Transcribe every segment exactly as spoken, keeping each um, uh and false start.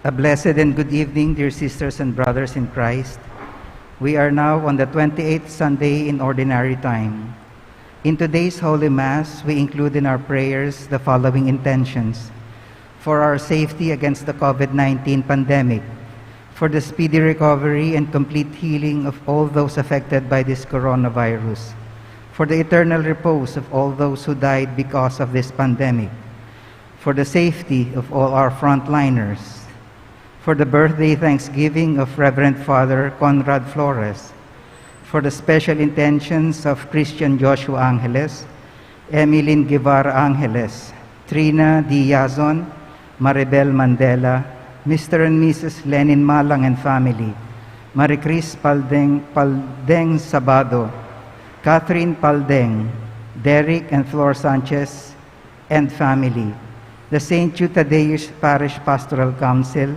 A blessed and good evening, dear sisters and brothers in Christ. We are now on the twenty-eighth Sunday in Ordinary Time. In today's Holy Mass, we include in our prayers the following intentions: for our safety against the COVID nineteen pandemic, for the speedy recovery and complete healing of all those affected by this coronavirus, for the eternal repose of all those who died because of this pandemic, for the safety of all our frontliners, for the birthday thanksgiving of Reverend Father Conrad Flores, for the special intentions of Christian Joshua Angeles, Emilyn Guevara Angeles, Trina D. Yazon, Maribel Mandela, Mister and Missus Lenin Malang and family, Marie Chris Paldeng, Paldeng Sabado, Catherine Paldeng, Derek and Flor Sanchez, and family, the Saint Jude Thaddeus Parish Pastoral Council,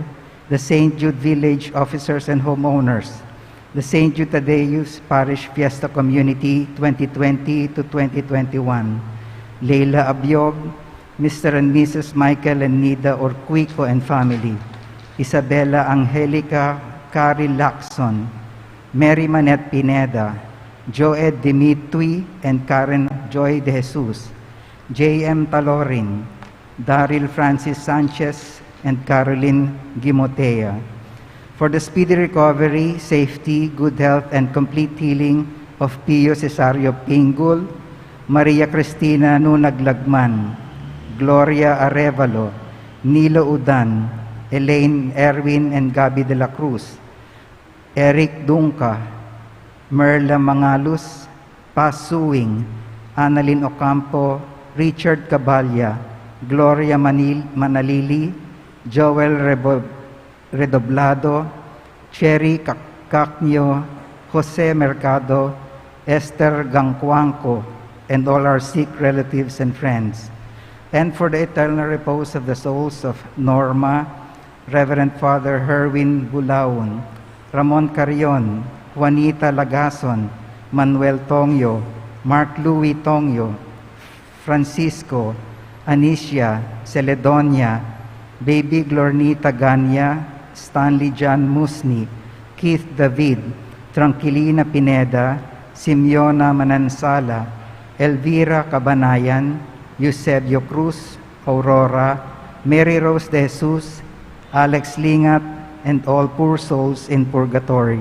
the Saint Jude Village Officers and Homeowners, the Saint Jude Thaddeus Parish Fiesta Community twenty twenty to twenty twenty-one, Leila Abiog, Mister and Missus Michael and Nida Orquico and family, Isabella Angelica Carrie Lacson, Mary Manette Pineda, Joed Dimitri and Karen Joy De Jesus, J M Talorin, Daryl Francis Sanchez, and Caroline Gimotea. For the speedy recovery, safety, good health, and complete healing of Pio Cesario Pingul, Maria Cristina Nunag Lagman, Gloria Arevalo, Nilo Udan, Elaine Erwin and Gabby de la Cruz, Eric Dunca, Merla Mangalus, Paz Suing, Annalyn Ocampo, Richard Caballa, Gloria Manil-, Manalili, Joel Rebo-, Redoblado, Cherry Cac-, Cacnio, Jose Mercado, Esther Gangcuanco, and all our sick relatives and friends. And for the eternal repose of the souls of Norma, Reverend Father Herwin Bulaon, Ramon Carrion, Juanita Lagason, Manuel Tongyo, Mark Louis Tongyo, Francisco, Anicia, Celedonia, Baby Glornita Gania, Stanley John Musni, Keith David, Tranquilina Pineda, Simeona Manansala, Elvira Cabanayan, Eusebio Cruz, Aurora, Mary Rose De Jesus, Alex Lingat, and all poor souls in purgatory.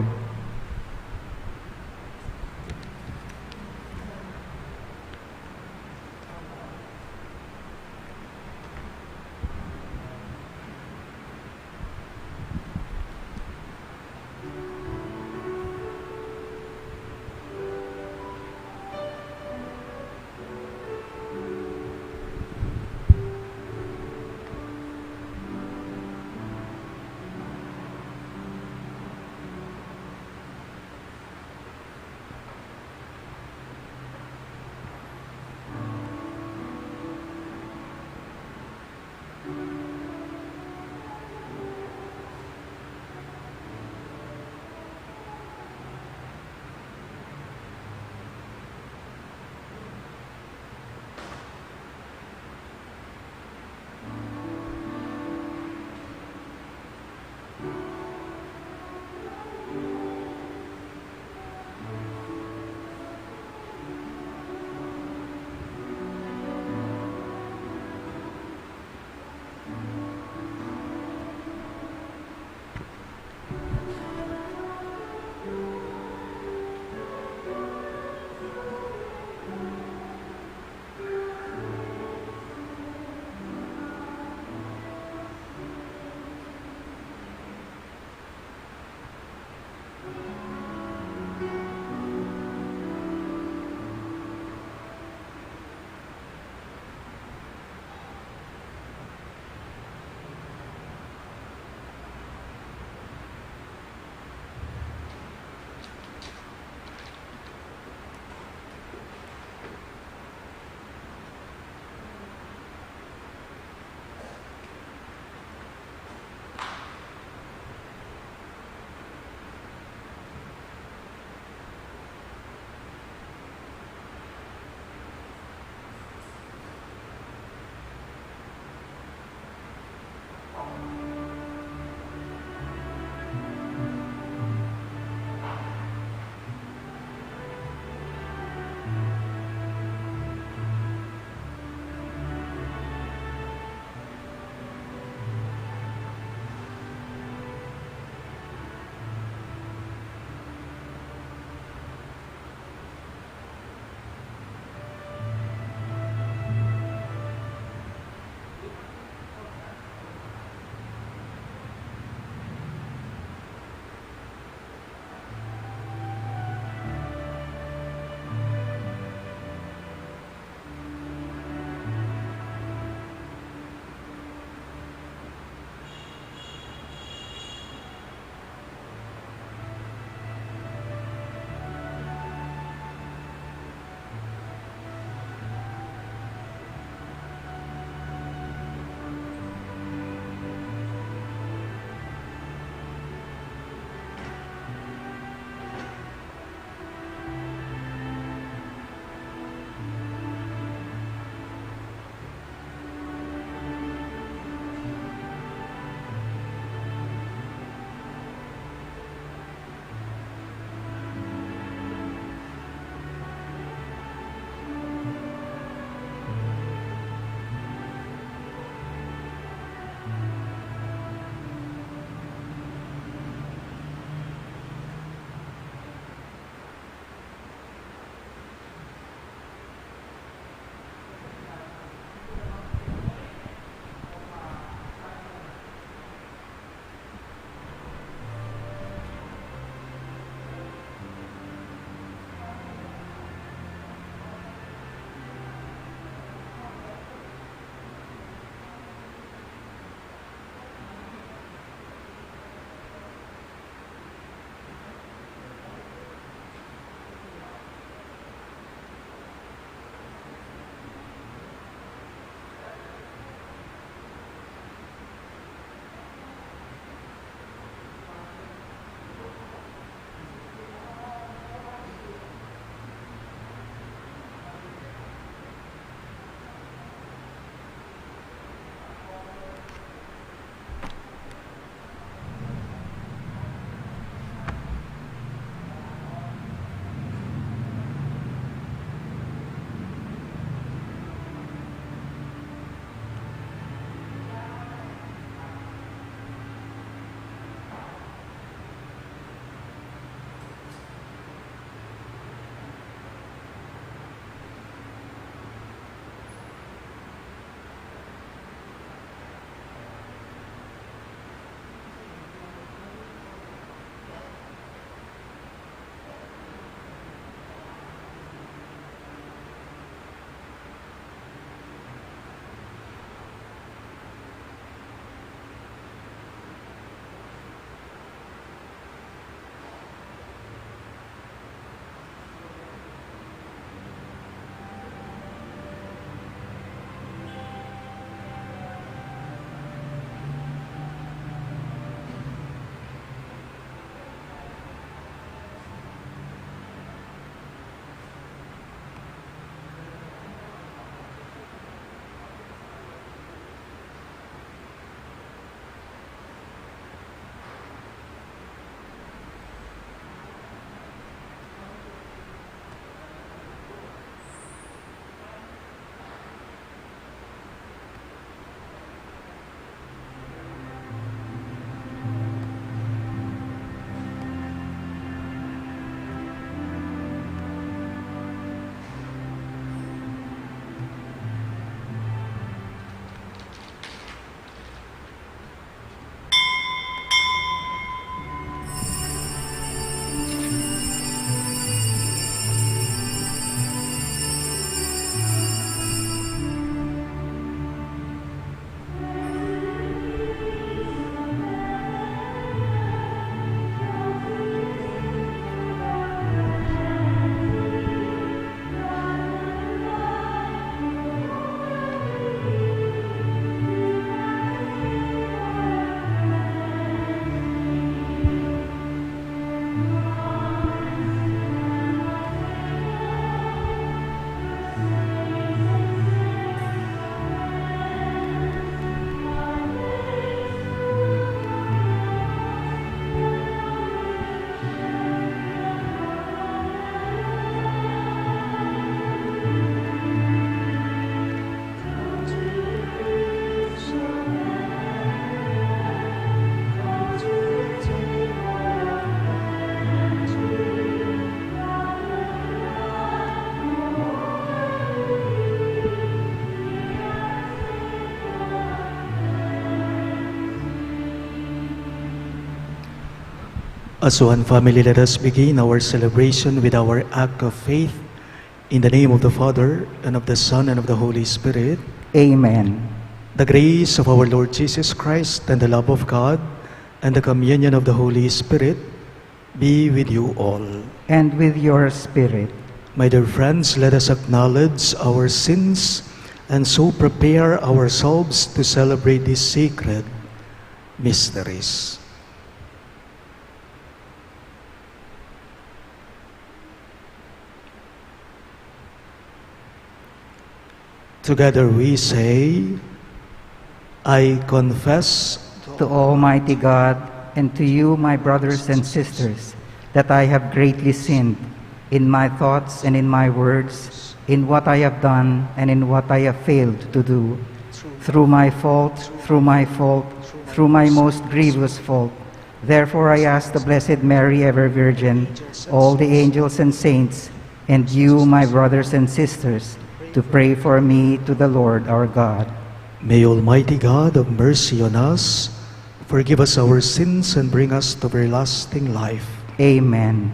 As one family, let us begin our celebration with our act of faith. In the name of the Father, and of the Son, and of the Holy Spirit. Amen. The grace of our Lord Jesus Christ, and the love of God, and the communion of the Holy Spirit be with you all. And with your spirit. My dear friends, let us acknowledge our sins and so prepare ourselves to celebrate these sacred mysteries. Together we say, I confess to Almighty God and to you, my brothers and sisters, that I have greatly sinned in my thoughts and in my words, in what I have done and in what I have failed to do, through my fault, through my fault, through my most grievous fault. Therefore, I ask the Blessed Mary, ever Virgin, all the angels and saints, and you, my brothers and sisters, to pray for me to the Lord our God. May Almighty God have mercy on us, forgive us our sins, and bring us to everlasting life. Amen.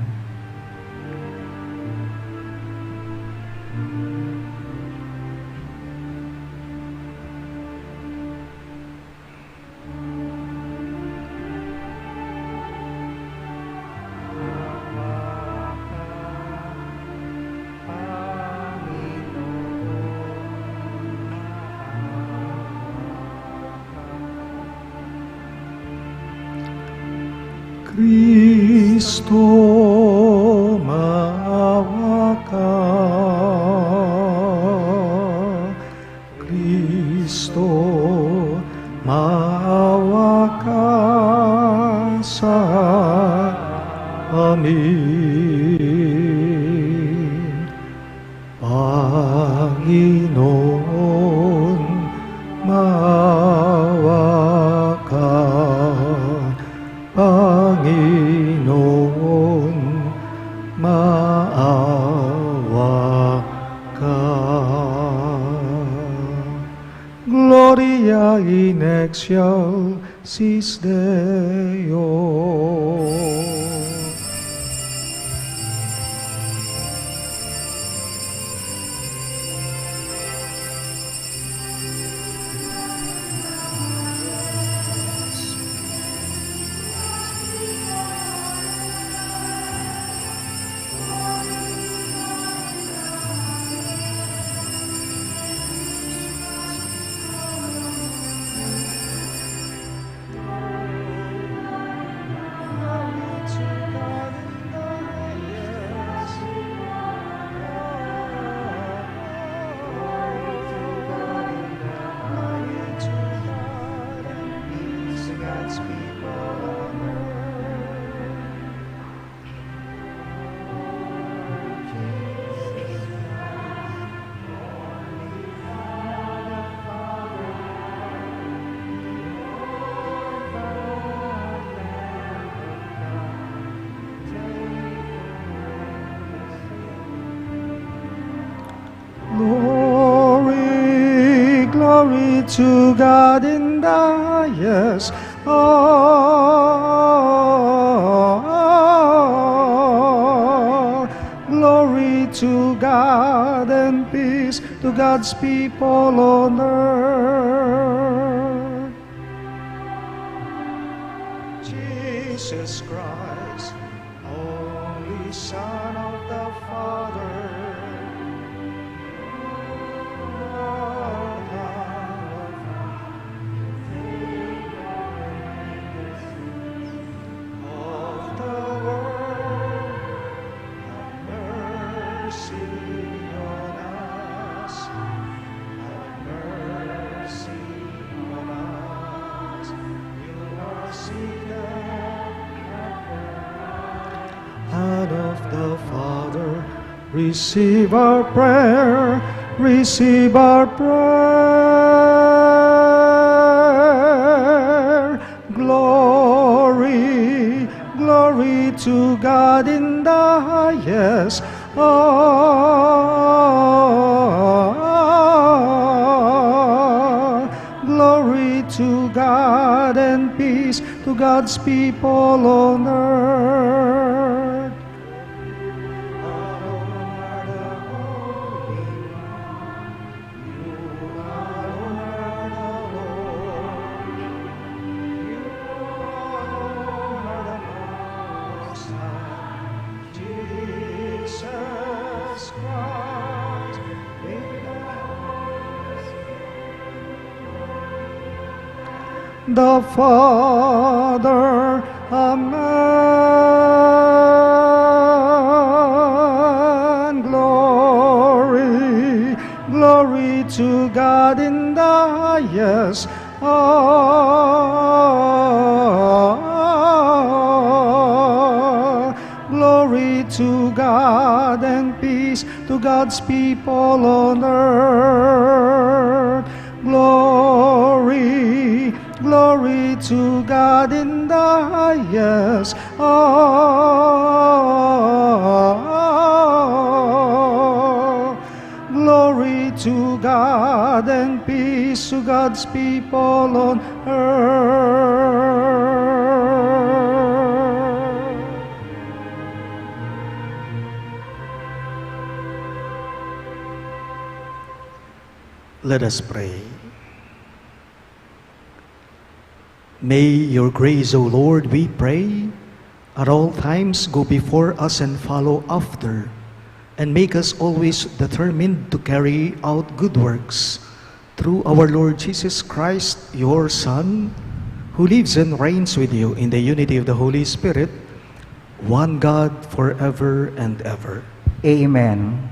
Kristo, maawa ka. Kristo, maawa ka sa amin. Panginoon, maawa ka. Panginoon, maawa ka. Gloria in excelsis Deo. Glory, glory to God in the highest. Oh, glory to God and peace to God's people on earth. Jesus Christ, only Son of the Father, of the world, have mercy on us. Have mercy on us. You are seated at the right hand of the Father. Receive our prayer. Receive our prayer. Glory, glory to God in the highest. Ah, glory to God and peace to God's people on earth. The Father. Amen. Glory, glory to God in the highest. Ah, glory to God and peace to God's people on earth. Glory, glory to God in the highest. Ah, glory to God and peace to God's people on earth. Let us pray. May your grace, O Lord, we pray, at all times go before us and follow after, and make us always determined to carry out good works through our Lord Jesus Christ, your Son, who lives and reigns with you in the unity of the Holy Spirit, one God, forever and ever. Amen.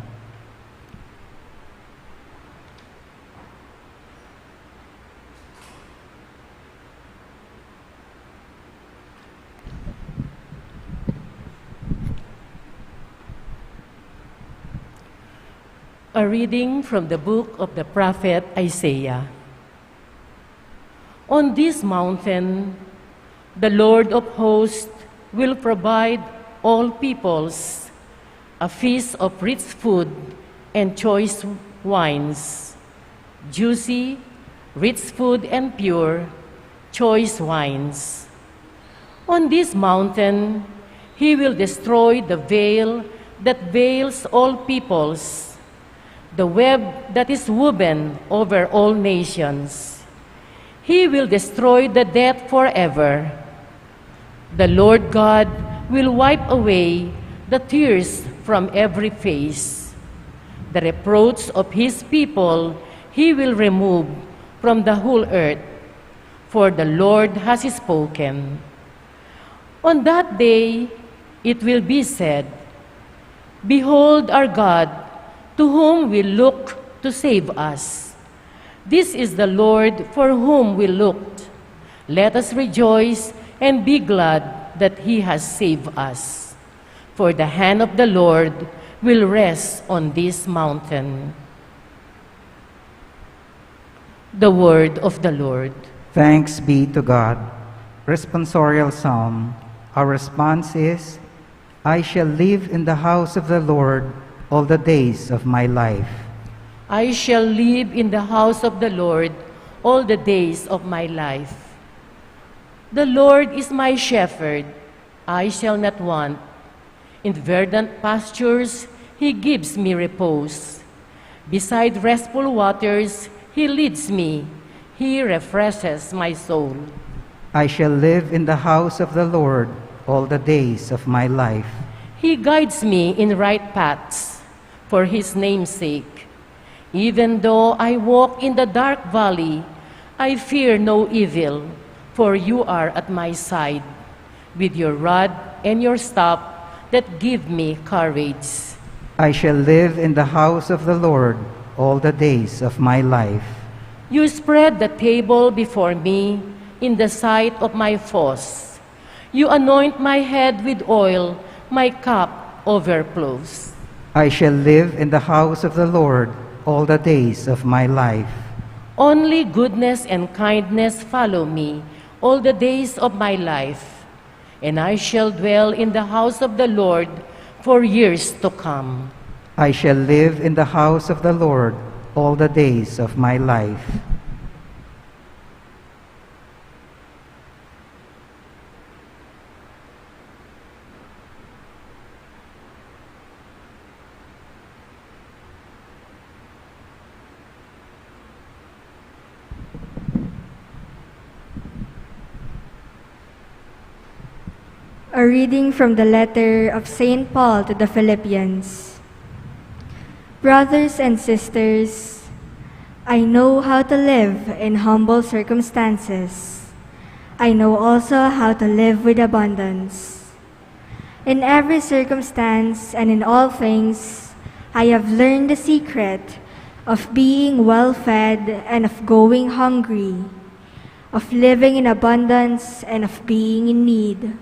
A reading from the book of the prophet Isaiah. On this mountain, the Lord of hosts will provide all peoples a feast of rich food and choice wines, juicy, rich food and pure, choice wines. On this mountain, he will destroy the veil that veils all peoples, the web that is woven over all nations. He will destroy the death forever. The Lord God will wipe away the tears from every face. The reproach of his people he will remove from the whole earth, for the Lord has spoken. On that day it will be said, "Behold our God, to whom we look to save us. This is the Lord for whom we looked. Let us rejoice and be glad that he has saved us. For the hand of the Lord will rest on this mountain." The word of the Lord. Thanks be to God. Responsorial Psalm. Our response is, "I shall live in the house of the Lord all the days of my life." I shall live in the house of the Lord all the days of my life. The Lord is my shepherd, I shall not want. In verdant pastures he gives me repose. Beside restful waters he leads me. He refreshes my soul. I shall live in the house of the Lord all the days of my life. He guides me in right paths for his name's sake. Even though I walk in the dark valley, I fear no evil, for you are at my side. With your rod and your staff that give me courage. I shall live in the house of the Lord all the days of my life. You spread the table before me in the sight of my foes. You anoint my head with oil, my cup overflows. I shall live in the house of the Lord all the days of my life. Only goodness and kindness follow me all the days of my life, and I shall dwell in the house of the Lord for years to come. I shall live in the house of the Lord all the days of my life. A reading from the letter of Saint Paul to the Philippians. Brothers and sisters, I know how to live in humble circumstances. I know also how to live with abundance. In every circumstance and in all things, I have learned the secret of being well fed and of going hungry, of living in abundance and of being in need.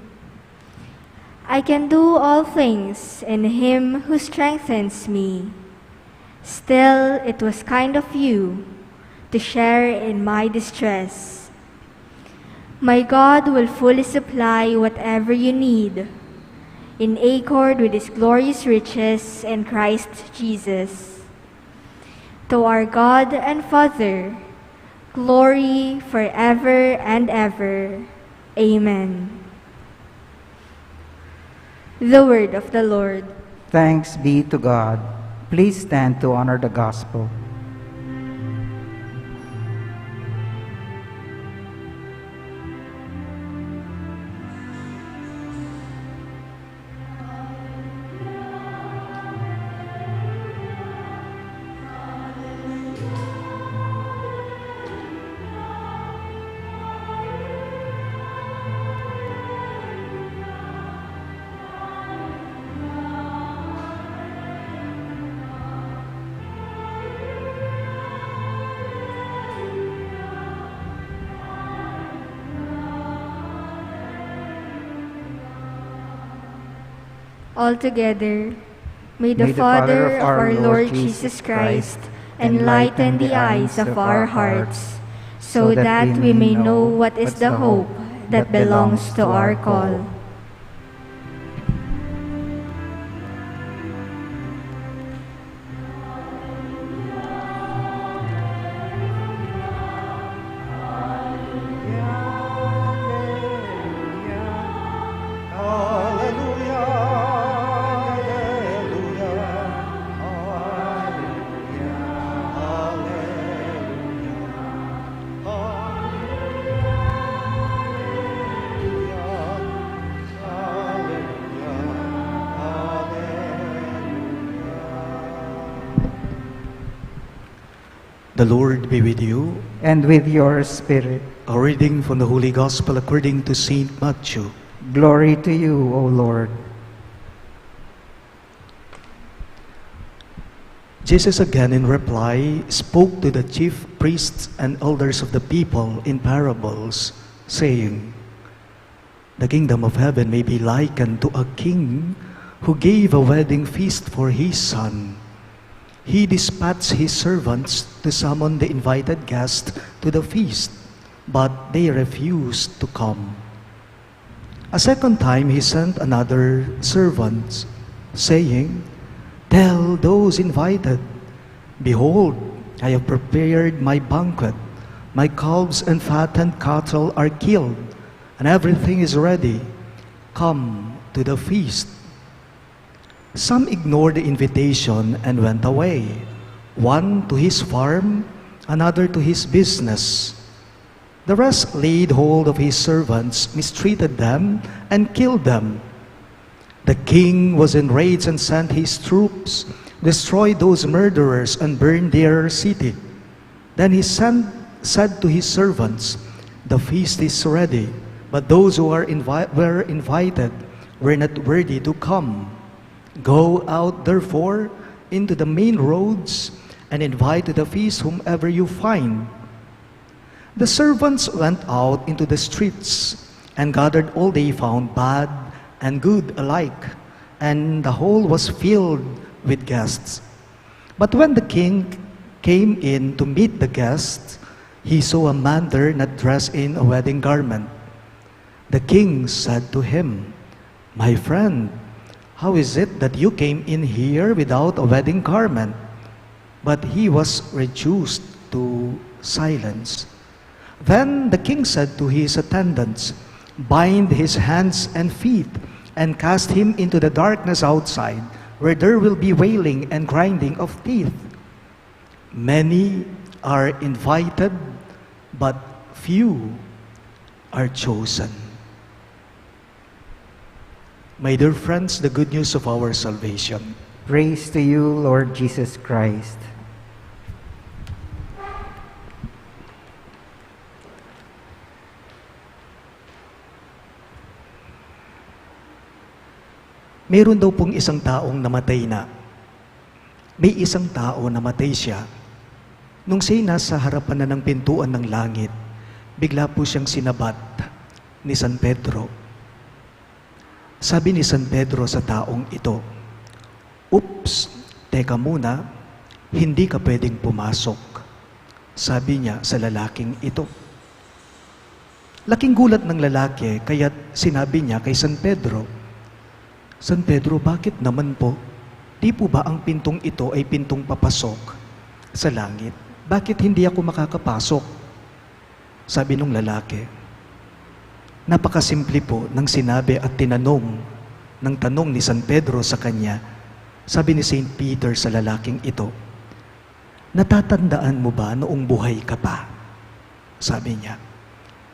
I can do all things in him who strengthens me. Still, it was kind of you to share in my distress. My God will fully supply whatever you need in accord with his glorious riches in Christ Jesus. To our God and Father, glory forever and ever. Amen. The word of the Lord. Thanks be to God. Please stand to honor the gospel. All together, may the Father of our Lord Jesus Christ enlighten the eyes of our hearts, so that we may know what is the hope that belongs to our call. The Lord be with you. And with your spirit. A reading from the Holy Gospel according to Saint Matthew. Glory to you, O Lord. Jesus again, in reply, spoke to the chief priests and elders of the people in parables, saying, "The kingdom of heaven may be likened to a king who gave a wedding feast for his son. He dispatched his servants to summon the invited guests to the feast, but they refused to come. A second time he sent another servant, saying, 'Tell those invited, "Behold, I have prepared my banquet. My calves and fattened cattle are killed, and everything is ready. Come to the feast." Some ignored the invitation and went away, one to his farm, another to his business. The rest laid hold of his servants, mistreated them, and killed them. The king was enraged and sent his troops, destroyed those murderers, and burned their city. Then he sent, said to his servants, 'The feast is ready, but those who are invi-, were invited were not worthy to come. Go out, therefore, into the main roads and invite to the feast whomever you find.' The servants went out into the streets and gathered all they found, bad and good alike, and the hall was filled with guests. But when the king came in to meet the guests, he saw a man there not dressed in a wedding garment. The king said to him, "My friend, how is it that you came in here without a wedding garment?" But he was reduced to silence. Then the king said to his attendants, "Bind his hands and feet and cast him into the darkness outside, where there will be wailing and grinding of teeth." Many are invited, but few are chosen. My dear friends, the good news of our salvation. Praise to you, Lord Jesus Christ. Mayroon daw pong isang taong namatay na. May isang tao, namatay siya. Nung siya'y nasa harapan na ng pintuan ng langit, bigla po siyang sinabat ni San Pedro. Sabi ni San Pedro sa taong ito, "Oops, teka muna, hindi ka pwedeng pumasok," sabi niya sa lalaking ito. Laking gulat ng lalaki, kaya't sinabi niya kay San Pedro, "San Pedro, bakit naman po? Di po ba ang pintong ito ay pintong papasok sa langit? Bakit hindi ako makakapasok?" Sabi nung lalaki. Napakasimple po ng sinabi at tinanong ng tanong ni San Pedro sa kanya. Sabi ni Saint Peter sa lalaking ito, "Natatandaan mo ba noong buhay ka pa?" Sabi niya,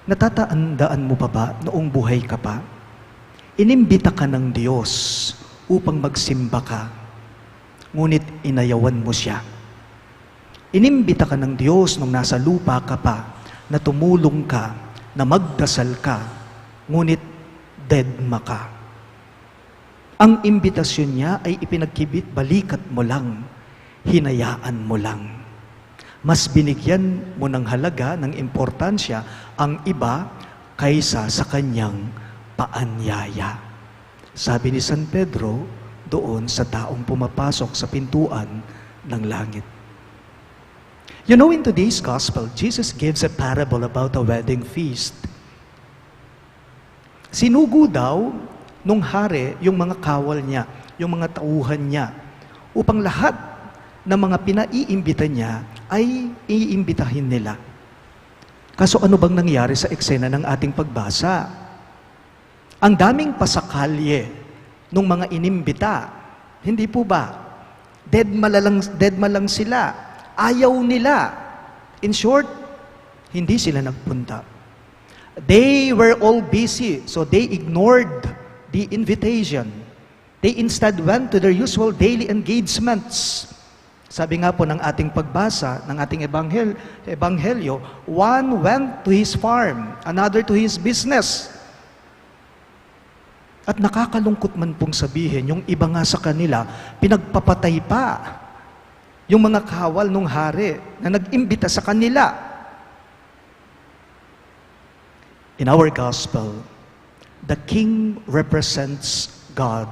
"Natatandaan mo pa ba noong buhay ka pa? Inimbita ka ng Diyos upang magsimba ka, ngunit inayawan mo siya. Inimbita ka ng Diyos nung nasa lupa ka pa na tumulong ka, na magdasal ka, ngunit dedma ka. Ang imbitasyon niya ay ipinagkibit-balikat mo lang, hinayaan mo lang. Mas binigyan mo ng halaga, ng importansya ang iba kaysa sa kanyang paanyaya," sabi ni San Pedro doon sa taong pumapasok sa pintuan ng langit. You know, in today's gospel, Jesus gives a parable about a wedding feast. Sinugo daw nung hari yung mga kawal niya, yung mga tauhan niya, upang lahat ng mga pinaiimbita niya ay iimbitahin nila. Kaso, ano bang nangyari sa eksena ng ating pagbasa? Ang daming pasakalye nung mga inimbita. Hindi po ba? Dedma lang, dedma lang sila. Ayaw nila. In short, hindi sila nagpunta. They were all busy, so they ignored the invitation. They instead went to their usual daily engagements. Sabi nga po ng ating pagbasa, ng ating ebanghel-, ebanghelyo, "One went to his farm, another to his business." At nakakalungkot man pong sabihin, yung iba nga sa kanila, pinagpapatay pa yung mga kawal nung hari na nag-imbita sa kanila. In our gospel, the king represents God.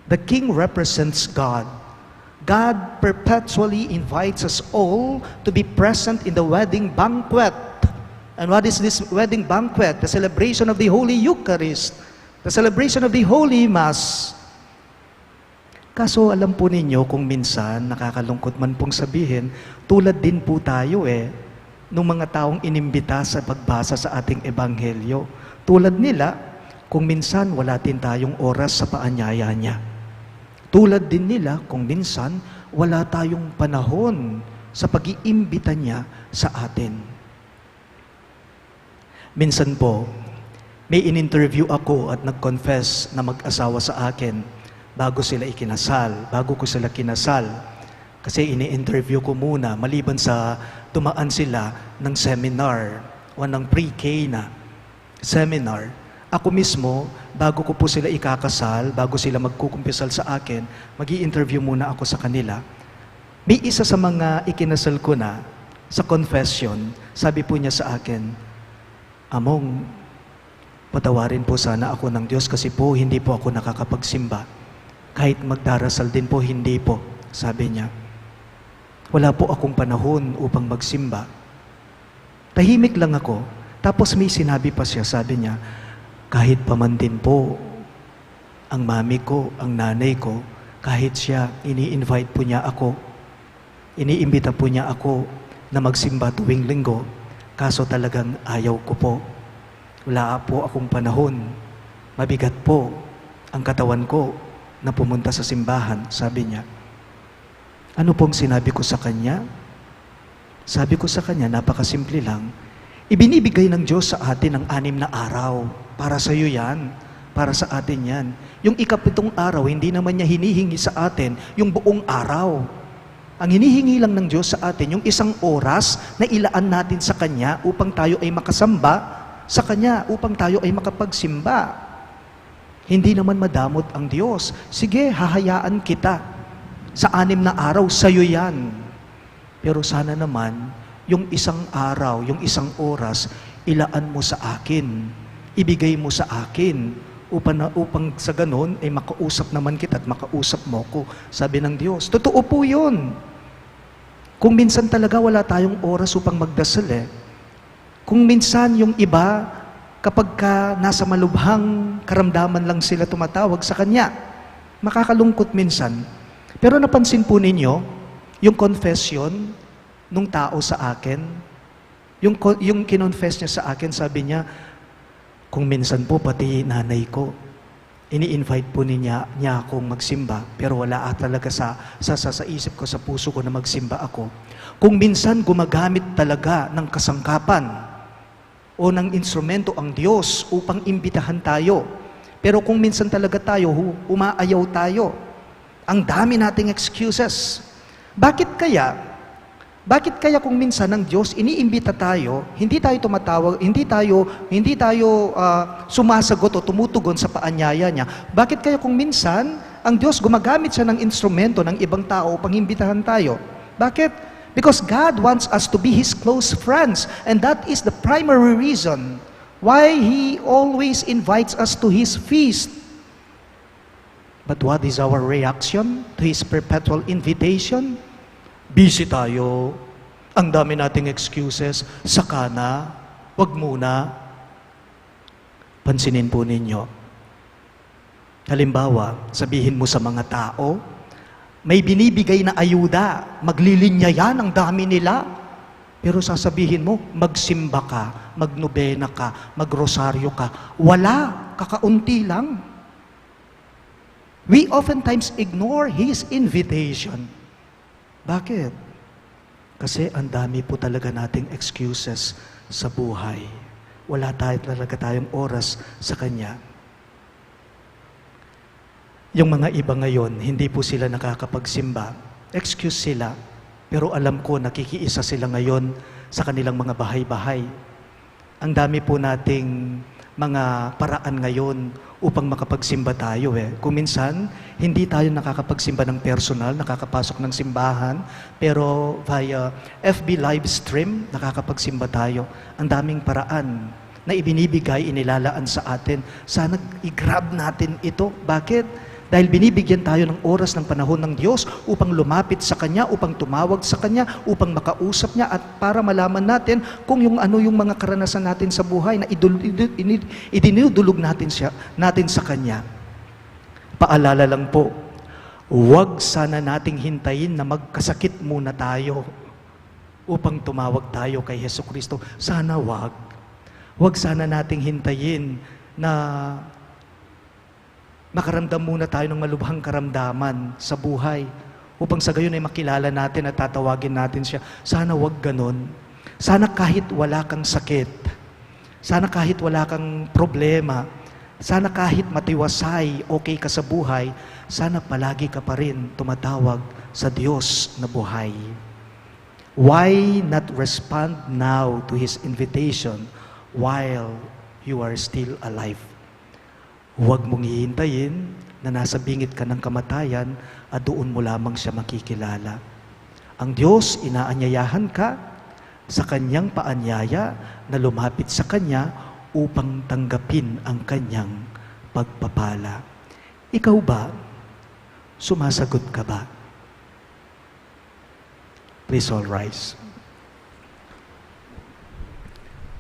The king represents God. God perpetually invites us all to be present in the wedding banquet. And what is this wedding banquet? The celebration of the Holy Eucharist, the celebration of the Holy Mass. Kaso, alam po ninyo, kung minsan, nakakalungkot man pong sabihin, tulad din po tayo, eh, nung mga taong inimbita sa pagbasa sa ating ebanghelyo. Tulad nila, kung minsan wala din tayong oras sa paanyaya niya. Tulad din nila, kung minsan wala tayong panahon sa pag-iimbita niya sa atin. Minsan po, may in-interview ako at nag-confess na mag-asawa sa akin bago sila ikinasal, bago ko sila kinasal. Kasi ini-interview ko muna maliban sa dumaan sila ng seminar o ng pre-K na seminar. Ako mismo, bago ko po sila ikakasal, bago sila magkukumpisal sa akin, mag-i-interview muna ako sa kanila. May isa sa mga ikinasal ko na, sa confession, sabi po niya sa akin, "Among, patawarin po sana ako ng Diyos kasi po hindi po ako nakakapagsimba. Kahit magdarasal din po, hindi po," sabi niya. "Wala po akong panahon upang magsimba." Tahimik lang ako. Tapos may sinabi pa siya, sabi niya, "Kahit pa man din po, ang mami ko, ang nanay ko, kahit siya, ini-invite po niya ako. Iniimbita po niya ako na magsimba tuwing linggo. Kaso talagang ayaw ko po. Wala po akong panahon. Mabigat po ang katawan ko na pumunta sa simbahan," sabi niya. Ano pong sinabi ko sa kanya? Sabi ko sa kanya, napakasimple lang, "Ibinibigay ng Diyos sa atin ang anim na araw. Para sa'yo yan. Para sa atin yan. Yung ikapitong araw, hindi naman niya hinihingi sa atin yung buong araw. Ang hinihingi lang ng Diyos sa atin, yung isang oras na ilaan natin sa Kanya upang tayo ay makasamba sa Kanya, upang tayo ay makapagsimba. Hindi naman madamot ang Diyos. Sige, hahayaan kita sa anim na araw, sa'yo yan. Pero sana naman, yung isang araw, yung isang oras, ilaan mo sa akin, ibigay mo sa akin, upang, upang sa ganun ay makausap naman kita at makausap mo ko, sabi ng Diyos. Totoo po yun. Kung minsan talaga wala tayong oras upang magdasal eh. Kung minsan yung iba, kapag ka nasa malubhang karamdaman lang sila tumatawag sa Kanya, makakalungkot minsan. Pero napansin po ninyo, yung confession nung tao sa akin, yung, ko- yung kinonfess niya sa akin, sabi niya, kung minsan po pati nanay ko, ini-invite po niya, niya akong magsimba, pero wala talaga sa, sa, sa, sa isip ko, sa puso ko na magsimba ako. Kung minsan gumagamit talaga ng kasangkapan o ng instrumento ang Diyos upang imbitahan tayo. Pero kung minsan talaga tayo, hu- umaayaw tayo. Ang dami nating excuses. Bakit kaya? Bakit kaya kung minsan ng Diyos iniimbita tayo, hindi tayo tumatawag, hindi tayo, hindi tayo ah, sumasagot o tumutugon sa paanyaya niya? Bakit kaya kung minsan ang Diyos gumagamit siya ng instrumento ng ibang tao upang imbitahan tayo? Bakit? Because God wants us to be His close friends, and that is the primary reason why He always invites us to His feast. But what is our reaction to His perpetual invitation? Busy tayo. Ang dami nating excuses. Saka na. Wag muna. Pansinin po ninyo. Halimbawa, sabihin mo sa mga tao, may binibigay na ayuda, maglilinya yan, ang dami nila. Pero sasabihin mo, magsimba ka, magnobena ka, magrosaryo ka. Wala, kakaunti lang. We oftentimes ignore His invitation. Bakit? Kasi ang dami po talaga nating excuses sa buhay. Wala tayo talaga tayong oras sa Kanya. Yung mga iba ngayon, hindi po sila nakakapagsimba. Excuse sila. Pero alam ko, nakikiisa sila ngayon sa kanilang mga bahay-bahay. Ang dami po nating mga paraan ngayon upang makapagsimba tayo eh. Kung minsan, hindi tayo nakakapagsimba ng personal, nakakapasok ng simbahan, pero via F B live stream, nakakapagsimba tayo. Ang daming paraan na ibinibigay, inilalaan sa atin. Sana i-grab natin ito. Bakit? Dahil binibigyan tayo ng oras, ng panahon ng Diyos upang lumapit sa Kanya, upang tumawag sa Kanya, upang makausap Niya, at para malaman natin kung yung ano yung mga karanasan natin sa buhay na idul- idul- ini- idinudulog natin, siya, natin sa Kanya. Paalala lang po, huwag sana nating hintayin na magkasakit muna tayo upang tumawag tayo kay Hesu Kristo. Sana wag. Wag sana nating hintayin na makaramdam muna tayo ng malubhang karamdaman sa buhay upang sa gayon ay makilala natin at tatawagin natin siya. Sana wag ganon. Sana kahit wala kang sakit, sana kahit wala kang problema, sana kahit matiwasay, okay ka sa buhay, sana palagi ka pa rin tumatawag sa Diyos na buhay. Why not respond now to His invitation while you are still alive? Huwag mong hihintayin na nasa bingit ka ng kamatayan at doon mo lamang siya makikilala. Ang Diyos, inaanyayahan ka sa kanyang paanyaya na lumapit sa kanya upang tanggapin ang kanyang pagpapala. Ikaw ba? Sumasagot ka ba? Please all rise.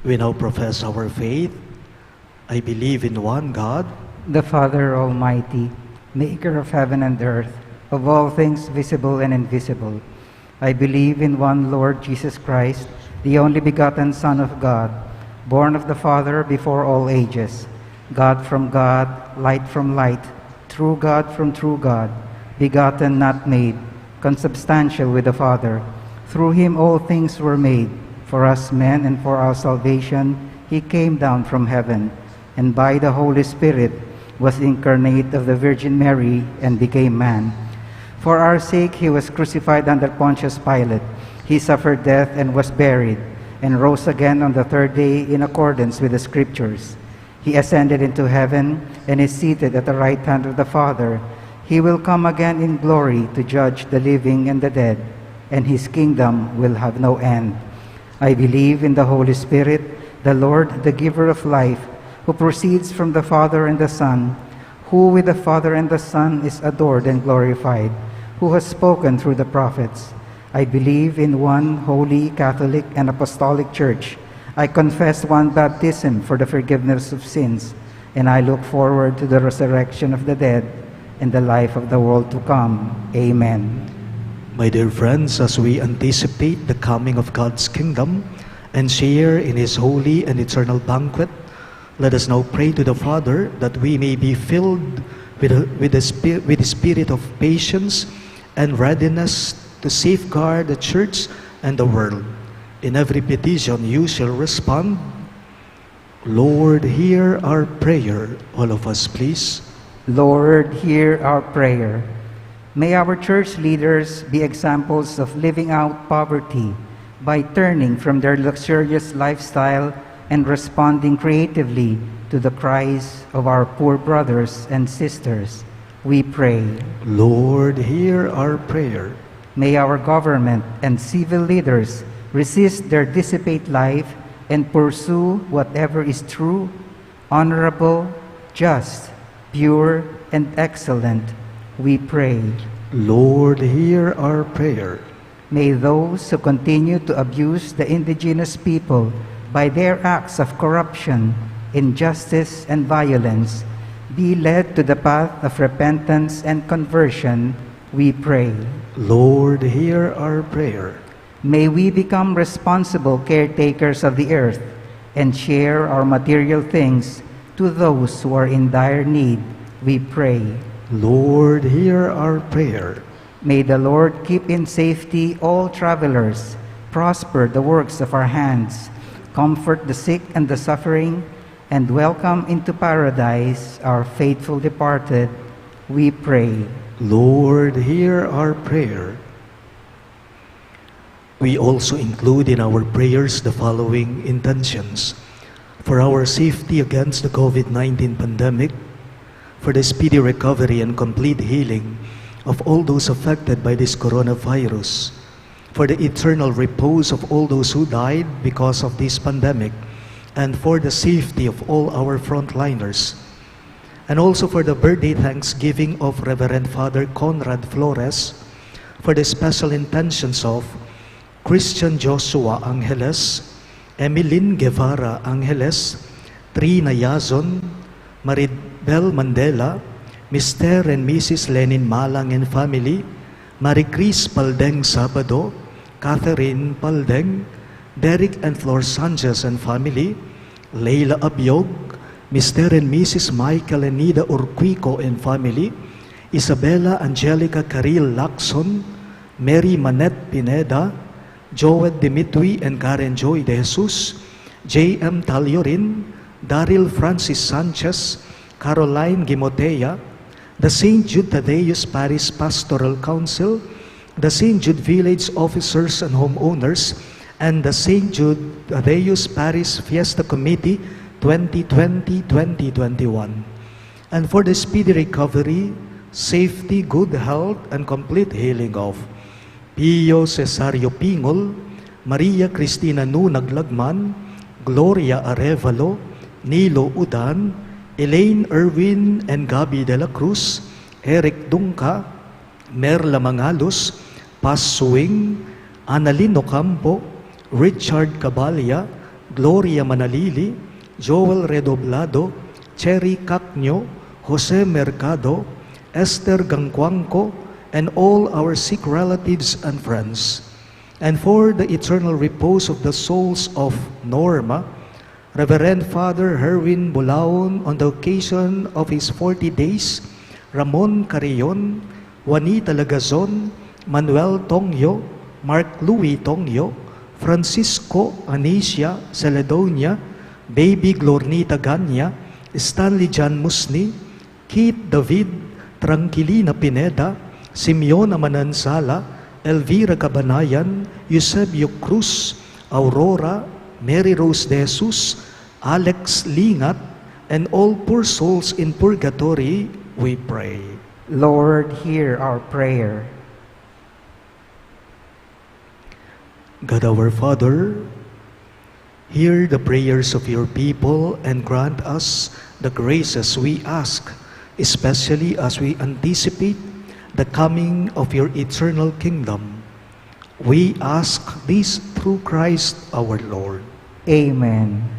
We now profess our faith. I believe in one God, the Father Almighty, maker of heaven and earth, of all things visible and invisible. I believe in one Lord Jesus Christ, the only begotten Son of God, born of the Father before all ages, God from God, light from light, true God from true God, begotten, not made, consubstantial with the Father. Through him all things were made. For us men and for our salvation, he came down from heaven, and by the Holy Spirit was incarnate of the Virgin Mary and became man. For our sake, he was crucified under Pontius Pilate. He suffered death and was buried, and rose again on the third day in accordance with the Scriptures. He ascended into heaven and is seated at the right hand of the Father. He will come again in glory to judge the living and the dead, and his kingdom will have no end. I believe in the Holy Spirit, the Lord, the giver of life, who proceeds from the Father and the Son, who with the Father and the Son is adored and glorified, who has spoken through the prophets. I believe in one holy, Catholic, and Apostolic Church. I confess one baptism for the forgiveness of sins, and I look forward to the resurrection of the dead and the life of the world to come. Amen. My dear friends, as we anticipate the coming of God's kingdom and share in his holy and eternal banquet, let us now pray to the Father that we may be filled with, with, the, spi- with the spirit of patience and readiness to safeguard the church and the world. In every petition you shall respond, "Lord, hear our prayer." All of us, please. Lord, hear our prayer. May our church leaders be examples of living out poverty by turning from their luxurious lifestyle and responding creatively to the cries of our poor brothers and sisters, we pray. Lord, hear our prayer. May our government and civil leaders resist their dissipate life and pursue whatever is true, honorable, just, pure, and excellent, we pray. Lord, hear our prayer. May those who continue to abuse the indigenous people by their acts of corruption, injustice, and violence be led to the path of repentance and conversion, we pray. Lord, hear our prayer. May we become responsible caretakers of the earth and share our material things to those who are in dire need, we pray. Lord, hear our prayer. May the Lord keep in safety all travelers, prosper the works of our hands, comfort the sick and the suffering, and welcome into paradise our faithful departed, we pray. Lord, hear our prayer. We also include in our prayers the following intentions: for our safety against the COVID nineteen pandemic, for the speedy recovery and complete healing of all those affected by this coronavirus, for the eternal repose of all those who died because of this pandemic, and for the safety of all our frontliners. And also for the birthday thanksgiving of Reverend Father Conrad Flores, for the special intentions of Christian Joshua Angeles, Emilyn Guevara Angeles, Trina Yazon, Maribel Mandela, Mister and Missus Lenin Malang and family, Marie Chris Paldeng Sabado, Catherine Paldeng, Derek and Flor Sanchez and family, Leila Abiog, Mister and Missus Michael and Nida Urquico and family, Isabella Angelica Caril Lacson, Mary Manette Pineda, Joel Dimitri and Karen Joy De Jesus, J M Taliorin, Daryl Francis Sanchez, Caroline Gimotea, the Saint Jude Thaddeus Parish Pastoral Council, the Saint Jude Village Officers and Homeowners, and the Saint Jude Thaddeus Parish Fiesta Committee twenty twenty, twenty twenty-one. And for the speedy recovery, safety, good health, and complete healing of Pio Cesario Pingol, Maria Cristina Nu Naglagman, Gloria Arevalo, Nilo Udan, Elaine Erwin and Gabby De La Cruz, Eric Dungca, Merla Mangalus, Paz Suing, Annalyn Ocampo, Richard Cabalia, Gloria Manalili, Joel Redoblado, Cherry Cacño, Jose Mercado, Esther Gangcuangco, and all our sick relatives and friends. And for the eternal repose of the souls of Norma, Reverend Father Herwin Bulaon, on the occasion of his forty days, Ramon Carrion, Juanita Lagazon, Manuel Tongyo, Mark Louis Tongyo, Francisco Anicia Celedonia, Baby Glornita Ganya, Stanley John Musni, Pete David, Tranquilina Pineda, Simeon Amanansala, Elvira Cabanayan, Eusebio Cruz, Aurora, Mary Rose De Jesus, Alex Lingat, and all poor souls in purgatory, we pray. Lord, hear our prayer. God our Father, hear the prayers of your people and grant us the graces we ask, especially as we anticipate the coming of your eternal kingdom. We ask this through Christ our Lord. Amen.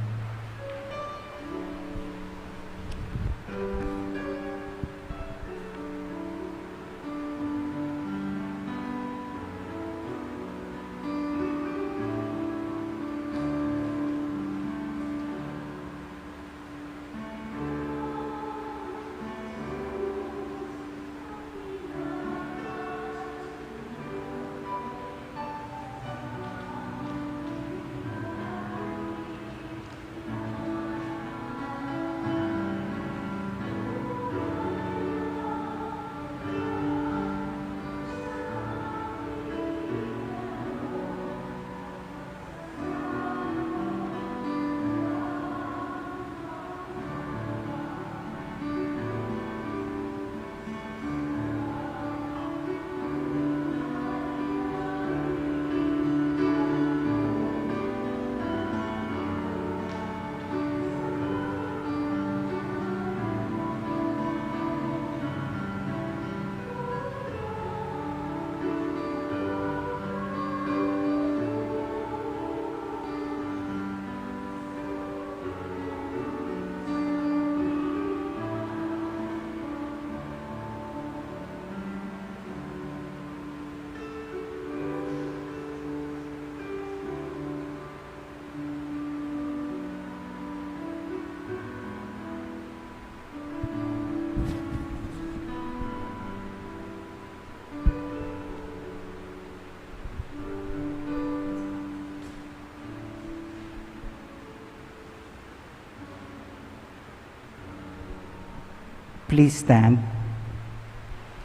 Please stand.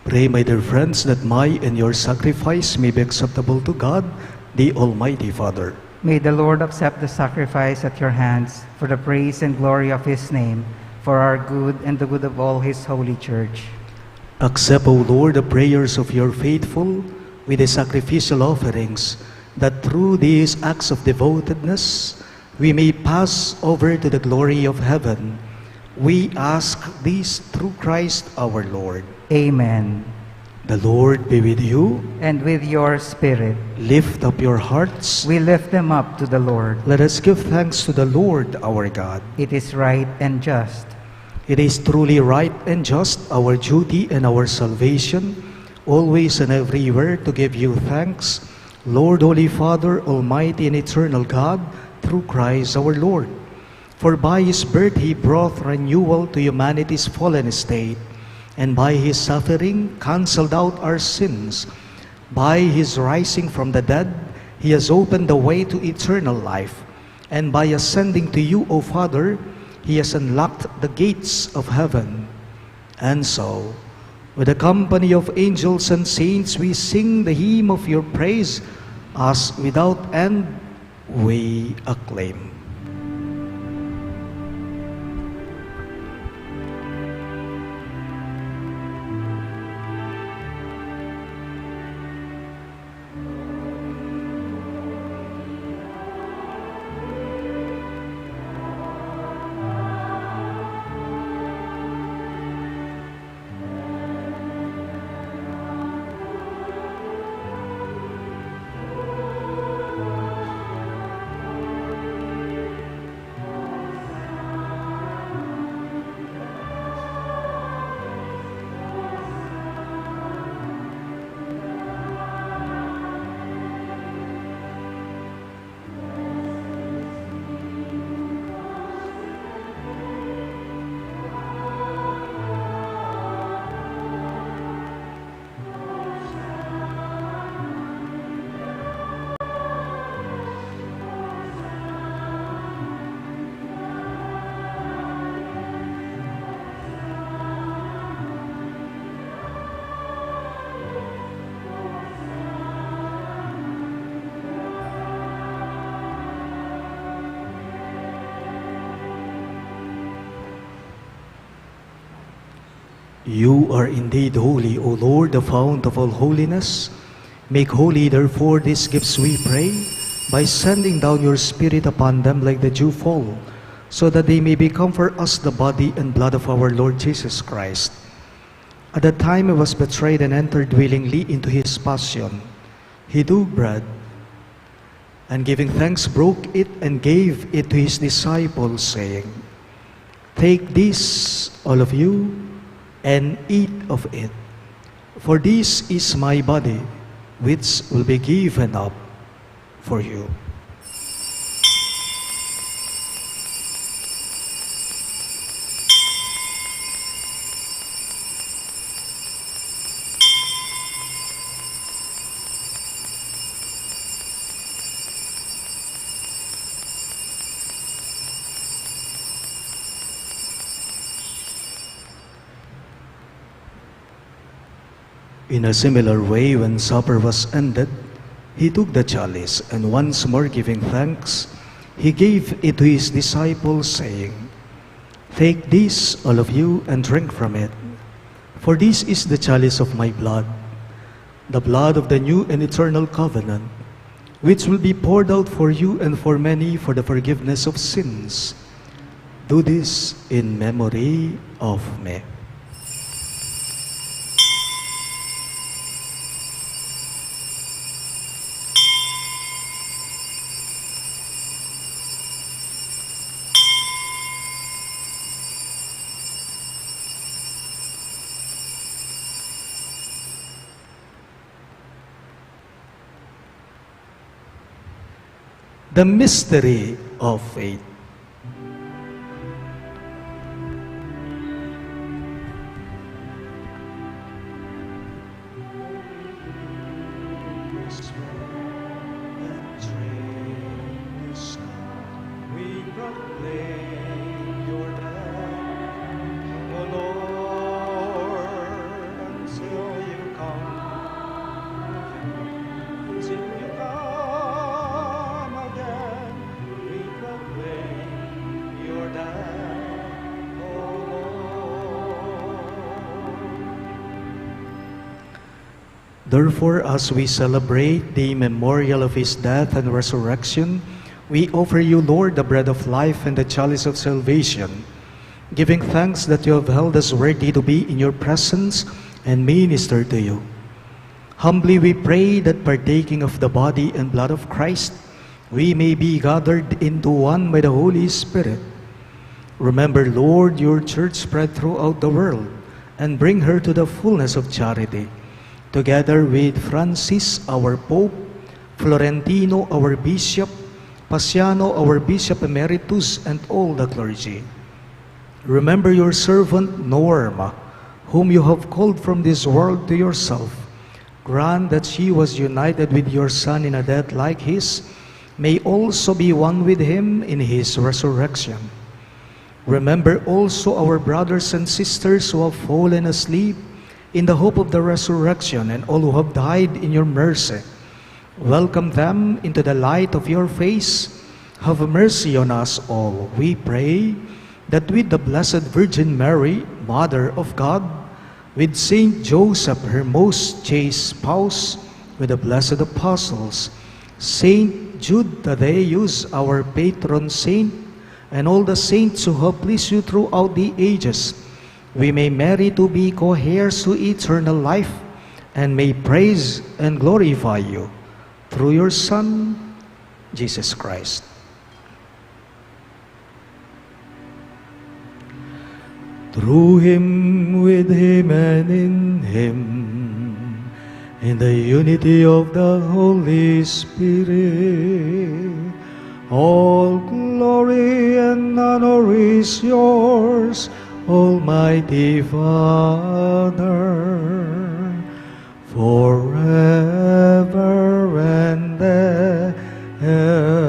Pray, my dear friends, that my and your sacrifice may be acceptable to God, the Almighty Father. May the Lord accept the sacrifice at your hands for the praise and glory of his name, for our good and the good of all his holy church. Accept, O Lord, the prayers of your faithful with the sacrificial offerings, that through these acts of devotedness we may pass over to the glory of heaven. We ask this through Christ our Lord. Amen. The Lord be with you. And with your spirit. Lift up your hearts. We lift them up to the Lord. Let us give thanks to the Lord our God. It is right and just. It is truly right and just, our duty and our salvation, always and everywhere to give you thanks, Lord, Holy Father, Almighty and Eternal God, through Christ our Lord. For by his birth he brought renewal to humanity's fallen estate, and by his suffering canceled out our sins. By his rising from the dead, he has opened the way to eternal life, and by ascending to you, O Father, he has unlocked the gates of heaven. And so, with the company of angels and saints, we sing the hymn of your praise, as without end we acclaim. You are indeed holy, O Lord, the fount of all holiness. Make holy, therefore, these gifts, we pray, by sending down your Spirit upon them like the dewfall, so that they may become for us the body and blood of our Lord Jesus Christ. At the time he was betrayed and entered willingly into his passion, he took bread, and giving thanks, broke it and gave it to his disciples, saying, "Take this, all of you, and eat of it, for this is my body, which will be given up for you." In a similar way, when supper was ended, he took the chalice, and once more giving thanks, he gave it to his disciples, saying, "Take this, all of you, and drink from it. For this is the chalice of my blood, the blood of the new and eternal covenant, which will be poured out for you and for many for the forgiveness of sins. Do this in memory of me." The mystery of faith. We proclaim your death, O Lord, until you come. Until you come again, we proclaim your death, O Lord. Therefore, as we celebrate the memorial of his death and resurrection, we offer you, Lord, the bread of life and the chalice of salvation, giving thanks that you have held us worthy to be in your presence and minister to you. Humbly we pray that, partaking of the body and blood of Christ, we may be gathered into one by the Holy Spirit. Remember, Lord, your church spread throughout the world, and bring her to the fullness of charity, together with Francis, our Pope, Florentino, our Bishop, Paciano, our Bishop Emeritus, and all the clergy. Remember your servant Norma, whom you have called from this world to yourself. Grant that she, who was united with your Son in a death like his, may also be one with him in his resurrection. Remember also our brothers and sisters who have fallen asleep in the hope of the resurrection, and all who have died in your mercy. Welcome them into the light of your face. Have mercy on us all, we pray, that with the Blessed Virgin Mary, Mother of God, with Saint Joseph, her most chaste spouse, with the blessed apostles, Saint Jude Thaddeus, our patron saint, and all the saints who have pleased you throughout the ages, we may merit to be co-heirs to eternal life, and may praise and glorify you through your Son, Jesus Christ. Through him, with him, and in him, in the unity of the Holy Spirit, all glory and honor is yours, Almighty Father, forever and ever.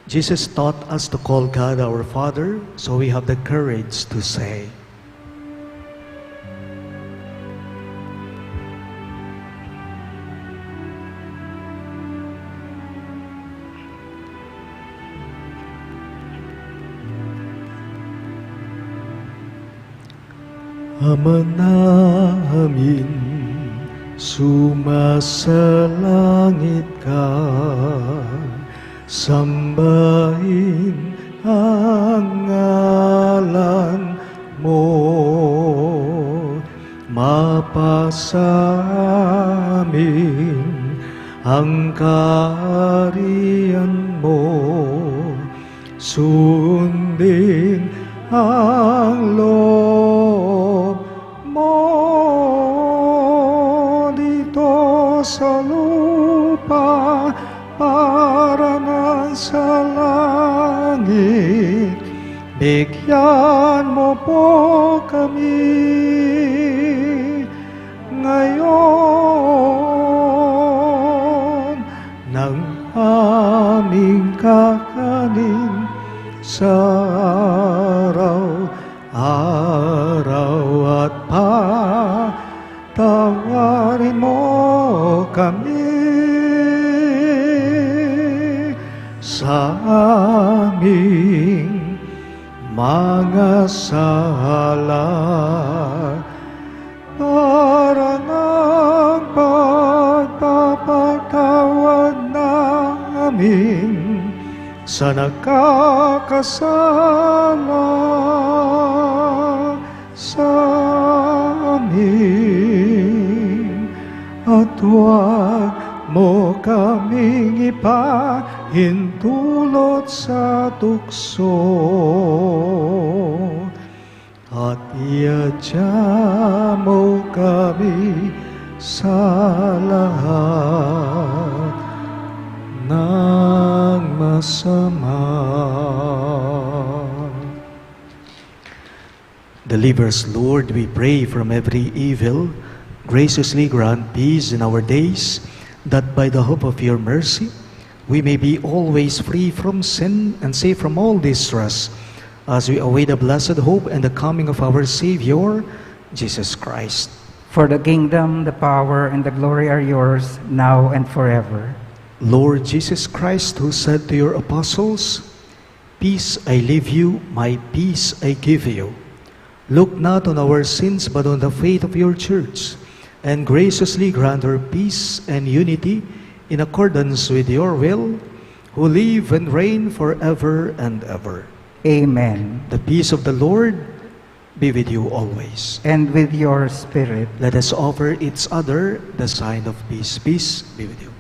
Jesus taught us to call God our Father, so we have the courage to say, Ama namin, sumasalangit ka, sambahin ang ngalan mo, mapasa amin ang kaharian mo, sundin ang loob mo dito sa lupa para nang sa langit. Bigyan mo po kami ngayon ng aming kakanin sa araw-araw at patawarin mo kami sa aming mga sala, para ng pagpapatawad namin sa nakakasala sa amin. At huwag mo kaming ipahintulot sa tukso, at iadya mo kami sa lahat ng masama. Deliver us, Lord, we pray, from every evil. Graciously grant peace in our days, that by the hope of your mercy we may be always free from sin and safe from all distress, as we await the blessed hope and the coming of our Savior, Jesus Christ. For the kingdom, the power, and the glory are yours, now and forever. Lord Jesus Christ, who said to your apostles, "Peace I leave you, my peace I give you," look not on our sins, but on the faith of your church, and graciously grant her peace and unity in accordance with your will, who live and reign forever and ever. Amen. The peace of the Lord be with you always. And with your spirit. Let us offer each other the sign of peace. Peace be with you.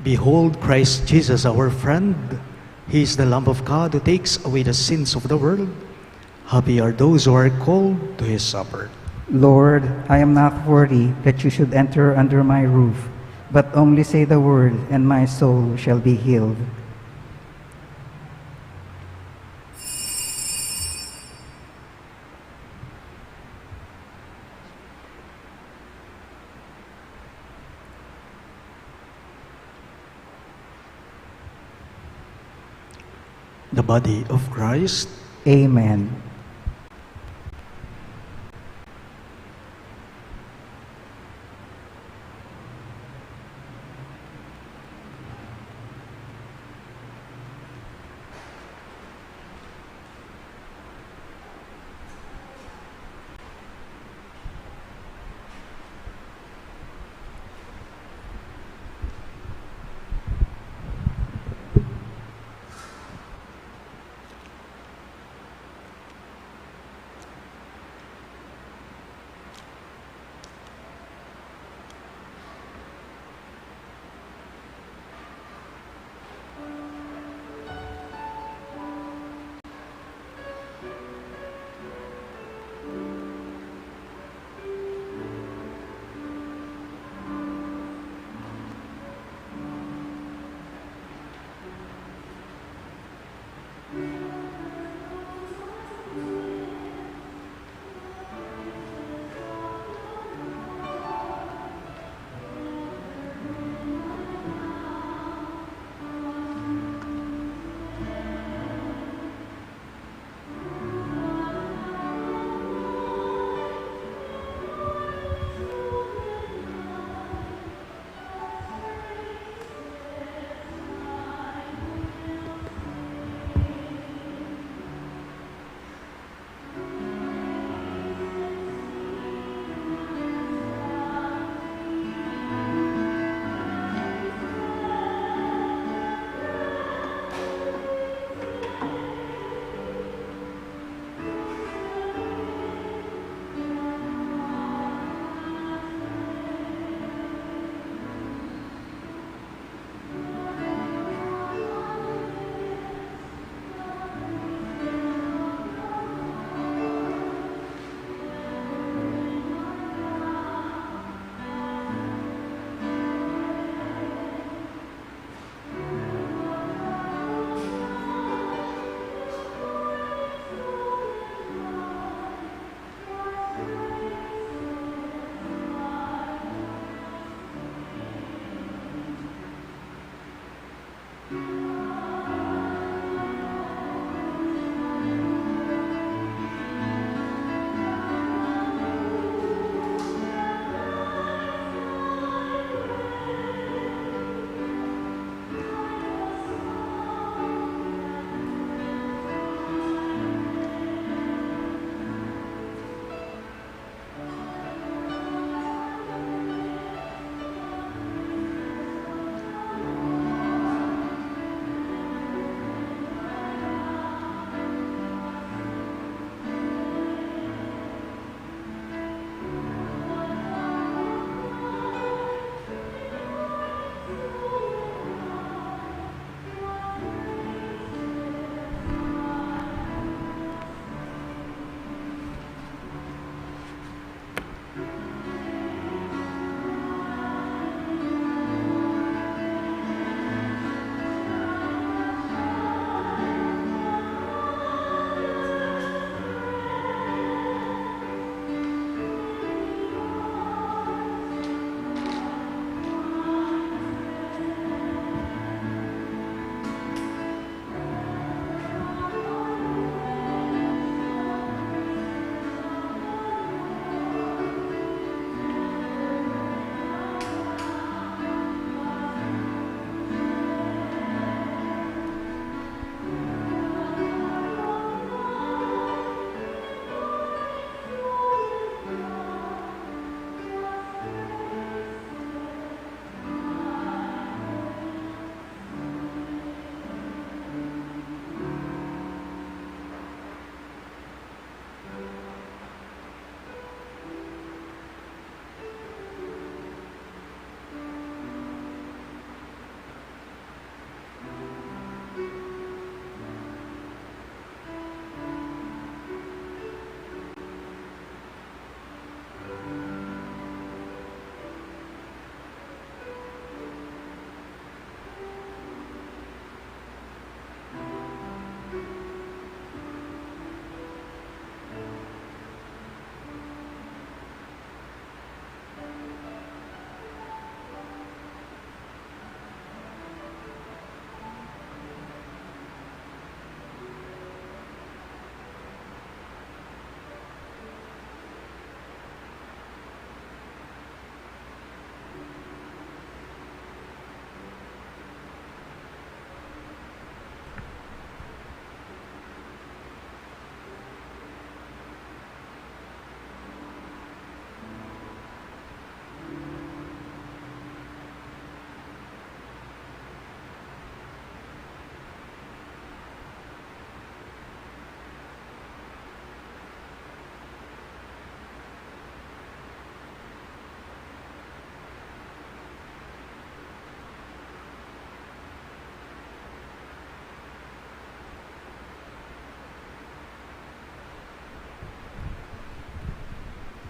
Behold Christ Jesus, our friend. He is the Lamb of God who takes away the sins of the world. Happy are those who are called to his supper. Lord, I am not worthy that you should enter under my roof, But only say the word, and my soul shall be healed. The body of Christ. Amen.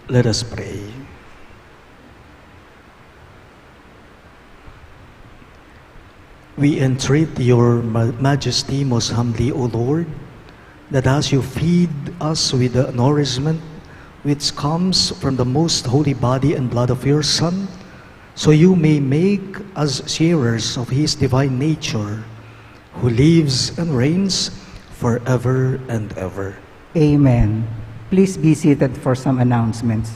Let us pray. We entreat your ma-, majesty most humbly, O Lord, that as you feed us with the nourishment which comes from the most holy body and blood of your Son, so you may make us sharers of his divine nature, who lives and reigns forever and ever. Amen. Please be seated for some announcements.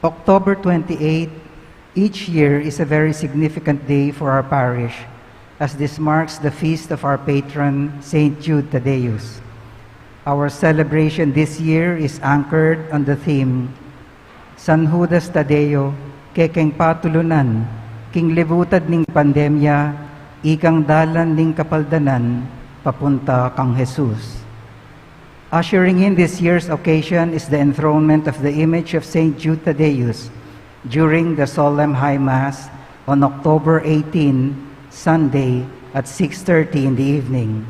October twenty-eight each year is a very significant day for our parish, as this marks the feast of our patron, Saint Jude Thaddeus. Our celebration this year is anchored on the theme, San Judas Tadeo, kekeng patulunan king libutad ning pandemya, ikang dalan ning kapaldanan papunta kang Jesus. Ushering in this year's occasion is the enthronement of the image of Saint Jude Thaddeus during the Solemn High Mass on October eighteen, Sunday, at six thirty in the evening.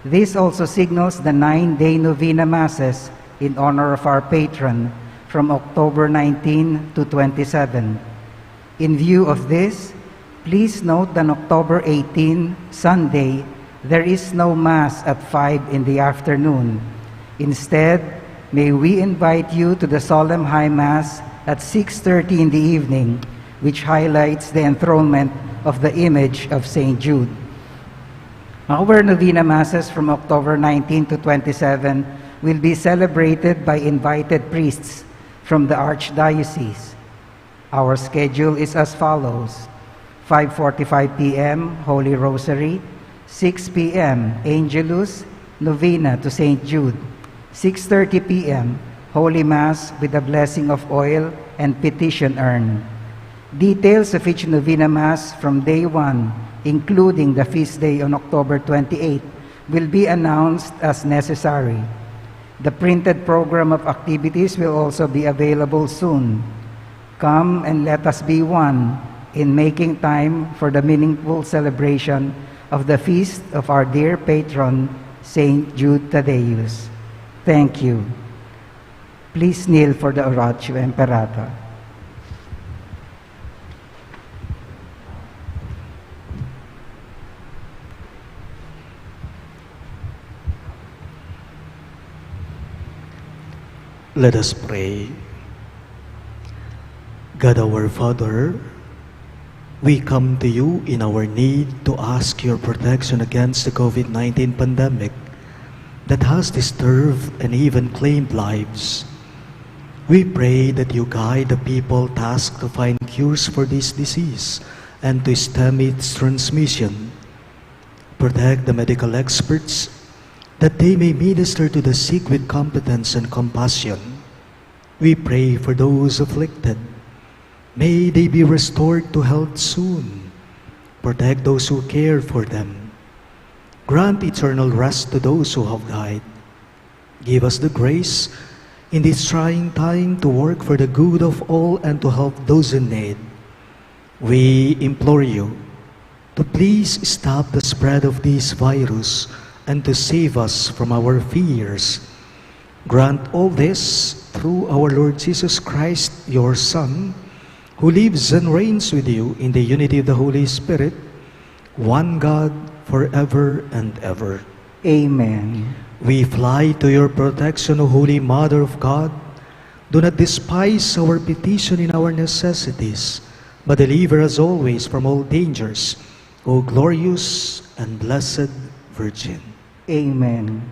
This also signals the nine-day novena masses in honor of our patron from October nineteen to twenty-seven. In view of this, please note that on October eighteen, Sunday, there is no Mass at five in the afternoon. Instead, may we invite you to the Solemn High Mass at six thirty in the evening, which highlights the enthronement of the image of Saint Jude. Our novena masses from October nineteen to twenty-seven will be celebrated by invited priests from the Archdiocese. Our schedule is as follows: five forty-five p m, Holy Rosary; six p m, Angelus, Novena to Saint Jude; six thirty p m, Holy Mass with the blessing of oil and petition urn. Details of each novena Mass from day one, including the feast day on October twenty-eight, will be announced as necessary. The printed program of activities will also be available soon. Come and let us be one in making time for the meaningful celebration of the feast of our dear patron, Saint Jude Thaddeus. Thank you. Please kneel for the Oratio Imperata. Let us pray. God our Father, we come to you in our need to ask your protection against the COVID nineteen pandemic that has disturbed and even claimed lives. We pray that you guide the people tasked to find cures for this disease and to stem its transmission. Protect the medical experts that they may minister to the sick with competence and compassion. We pray for those afflicted. May they be restored to health soon. Protect those who care for them. Grant eternal rest to those who have died. Give us the grace in this trying time to work for the good of all and to help those in need. We implore you to please stop the spread of this virus and to save us from our fears. Grant all this through our Lord Jesus Christ, your Son, who lives and reigns with you in the unity of the Holy Spirit, one God, forever and ever. Amen. We fly to your protection, O Holy Mother of God. Do not despise our petition in our necessities, but deliver us always from all dangers, O glorious and blessed Virgin. Amen.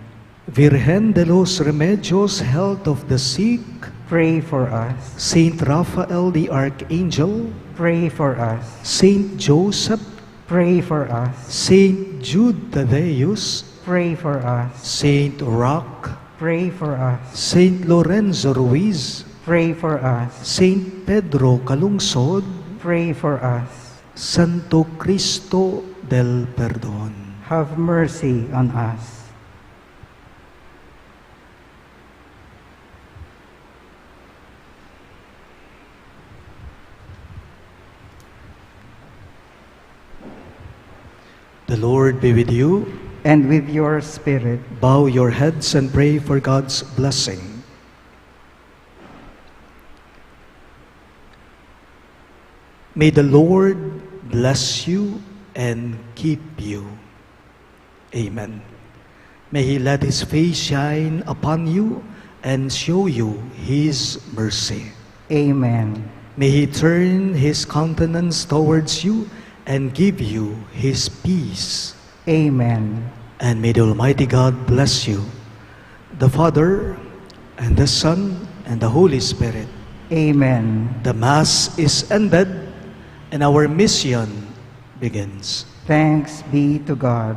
Virgen de los Remedios, health of the sick, pray for us. Saint Raphael the Archangel, pray for us. Saint Joseph, pray for us. Saint Jude Thaddeus, pray for us. Saint Roch, pray for us. Saint Lorenzo Ruiz, pray for us. Saint Pedro Calungsod, pray for us. Santo Cristo del Perdon, have mercy on us. The Lord be with you. And with your spirit. Bow your heads and pray for God's blessing. May the Lord bless you and keep you. Amen. May he let his face shine upon you and show you his mercy. Amen. May he turn his countenance towards you and give you his peace. Amen. And may the Almighty God bless you, the Father, and the Son, and the Holy Spirit. Amen. The Mass is ended, and our mission begins. Thanks be to God.